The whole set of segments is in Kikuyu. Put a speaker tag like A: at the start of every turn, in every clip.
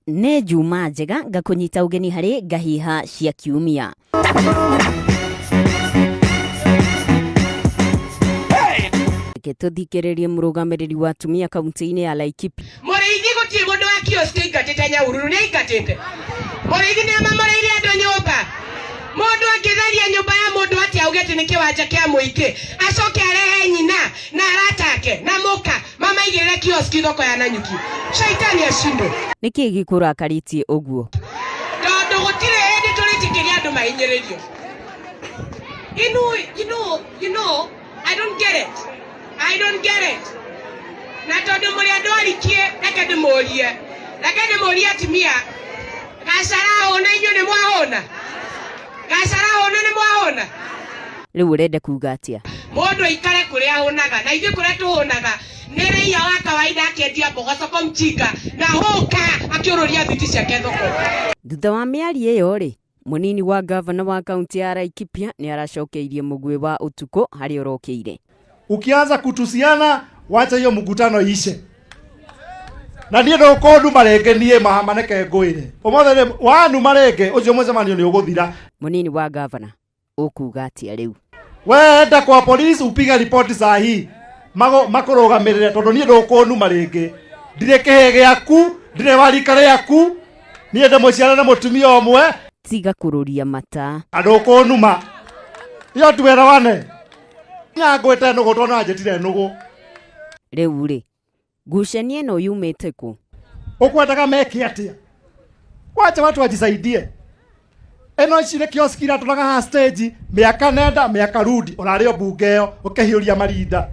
A: Nĩ Njuma njega ngakũnyita ũgeni harĩ Ngahiha cia Kiumia. Reke tũthikĩrĩrie mũrũgamĩrĩri wa atumia kaunti-inĩ ya Laikipia.
B: Mũrĩithi gũtirĩ mũndũ wa kiosk aingatĩte Nyahururu, nĩ aingatĩte. Mũrĩithi nĩ amamoreire andũ nyũmba. Mũndũ angĩtharia nyũmba ya mũndũ atĩa auge atĩ nĩ kĩwanja kĩa mũingĩ, acoke arehe nyina na arata ake na mũka mamaigĩrĩre kioski thoko ya Nanyuki. Shaitani ashindwe.
A: Nĩ kĩĩ gĩkũrakarĩtie ũguo?
B: Tondũ gũtirĩ hĩndĩ tũrĩtĩkĩria andũ mahinyĩrĩrio. You know, I don't get it. I don't get it. Na tondũ mũrĩ andũ arikie, reke ndĩmũrie. Reke ndĩmũrie atumia. Gacara hũna inyuĩ nĩ mwahũna? Gacara hũna nĩ mwahũna?
A: Rĩu ũrenda kuga atĩa?
B: Mũndũ aikare kũrĩa ahũnaga, na ithuĩ kũrĩa tũhũnaga nĩ raia wa kawaida akĩendia mboga soko mjinga na hũka akĩũrũria thiti ciake thoko.
A: Thutha wa mĩario ĩyo rĩ, mũnini wa ngavana wa kaunti ya Laikipia nĩ aracokeirie mũguĩ wa ũtukũ harĩa ũrokĩire.
C: Ukianza kutusiana, wacha hiyo mkutano ishe. Na niĩ ndũkũnduma rĩngĩ niĩ mahama reke ngwĩre. Ũmũthĩ rĩ wanuma rĩngĩ ũcio mũcemanio nĩ ũgũthira.
A: Mũnini wa ngavana ũkuga atĩa rĩu?
C: Wenda kwa polisi upiga ripoti saa hii mago makũrũgamĩrĩre tondũ niĩ ndũkũnuma rĩngĩ. Ndirĩ kĩhĩ gĩaku, ndirĩ wa rika rĩaku, niĩ ndĩ mũciare na mũtumia ũmwe.
A: Tiga kũrũria mata.
C: Na ndũkũnuma. Iyo tuelewane. Nyangwĩte nũgũ tondũ anjĩtire nũgũ.
A: Rĩu rĩ, ngucanio ĩno yumĩte kũ?
C: Ũkwendaga meke atĩa? Wacha watu wajisaidie. Ĩno ici nĩ kioski iratũraga haha stage mĩaka nenda mĩaka rudi ũrarĩ o mbunge ĩyo ũkĩhiũria marinda.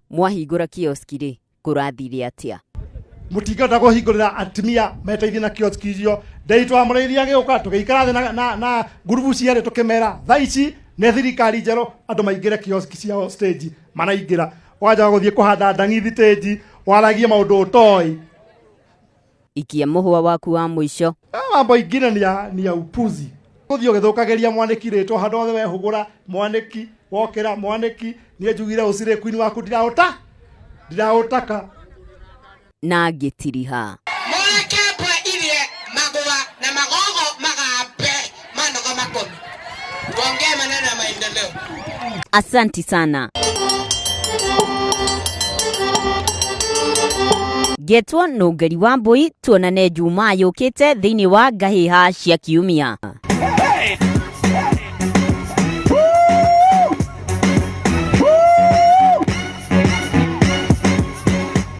A: Mwahingũra kioski rĩ, kũrathire atĩa?
C: Mũtingĩhota kũhingũrĩra atumia meteithie na kioski icio. Ndĩritũ wa mũrĩithi agĩũka tũgĩikara thĩ na, na, na ngurubu cierĩ tũkĩmera thaa ici nĩ thirikari njerũ andũ maingĩre kioski ciao stage maraingĩra. Ũgacoka gũthiĩ kũhanda ndang'i thitĩnji waragie maũndũ ũtoĩ.
A: Ikia mũhũa waku wa mũico.
C: Mambo ingine ni ya, ni ya upuzi. Gũthiĩ ũgĩthũkagĩria mwanĩki rĩtwa handũ hothe wehũgũra mwanĩki wokĩra mwanĩki niĩ njugire ũcirĩ queen waku ndiraũta ndiraũtaka.
A: Na ngĩtiriha.
B: Mũreke mbwe irie magũa na magogo magambe manoga makome. Tuongee maneno ya maendeleo.
A: Asanti sana. Ngetwo Nũngeri wa Mbũi, tuonane Jumaa yũkĩte thĩinĩ wa Ngahĩha cia Kiumia.